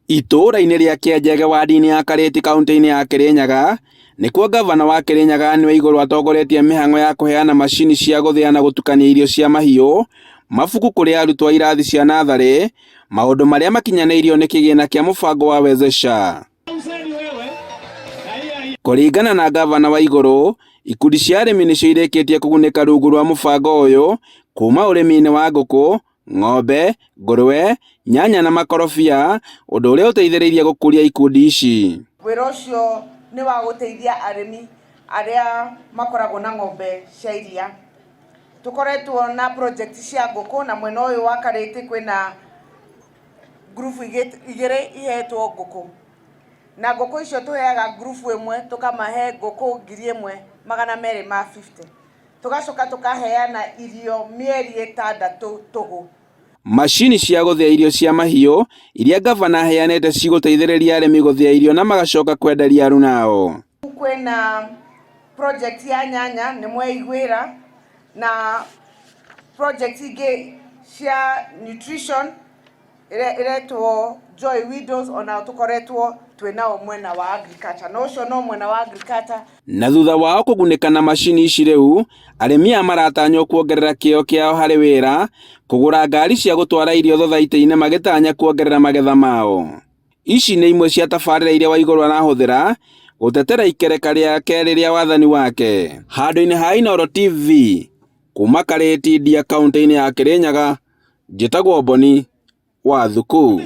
Itũũra-inĩ rĩa Kĩanjege wadi-inĩ ya Karĩti kaunti-inĩ ya Kĩrĩnyaga nĩkuo ngavana wa Kĩrĩnyaga Anne Waigũrũ atongoretie mĩhang'o ya kũheana macini cia gũthĩa na gũtukania irio cia mahiũ, mabuku kũrĩ arutwo a irathi cia natharĩ, maũndũ marĩa makinyanĩirio nĩ kĩgĩna kĩa mũbango wa Wezesha. Kũringana na ngavana Waigũrũ, ikundi cia arĩmi nĩcio irĩkĩtie kũgunĩka rungu rwa mũbango ũyũ kuma ũrĩmi-inĩ wa ngũkũ, ng'ombe, ngũrwe, nyanya na makorobia, ũndũ ũrĩa ũteithĩrĩirie gũkũria ikundi ici. Wĩra ũcio nĩ wa gũteithia arĩmi arĩa makoragwo na ng'ombe cia iria. Tũkoretwo na project cia ngũkũ na mwena ũyũ wa Karĩtĩ kwĩna ngurubu igĩrĩ ihetwo ngũkũ. Na ngũkũ icio tũheaga ngurubu ĩmwe tũkamahe ngũkũ 1250. Tũgacoka tũkaheana irio mĩeri 6 tũhũ. Macini cia gũthĩa irio cia mahiũ iria ngavana aheanĩte cigũteithĩrĩria arĩmi gũthĩa irio na magacoka kwenderia arunao. Kwĩna project ya nyanya nĩ mweiguĩra na project ingĩ cia nutrition ĩretwo Joy Widows ona tũkoretwo twĩnao mwena wa agriculture na ũcio no mwena wa agriculture. Na thutha wao kũgunĩka na macini ici rĩu, arĩmi aya maratanywo kuongerera kĩo kĩao harĩ wĩra, kũgũra ngari cia gũtwara irio thothaitĩ-inĩ magĩtanya kuongerera magetha mao. Ici nĩ imwe cia tabarĩra iria Waigũrũ arahũthĩra gũtetera ikereka rĩa kerĩ rĩa wathani wake. Handũ-inĩ ha Inooro TV, kuma Karĩti Ndia kaũntĩ-inĩ ya Kĩrĩnyaga, njĩtagwo Boni wa Thuku.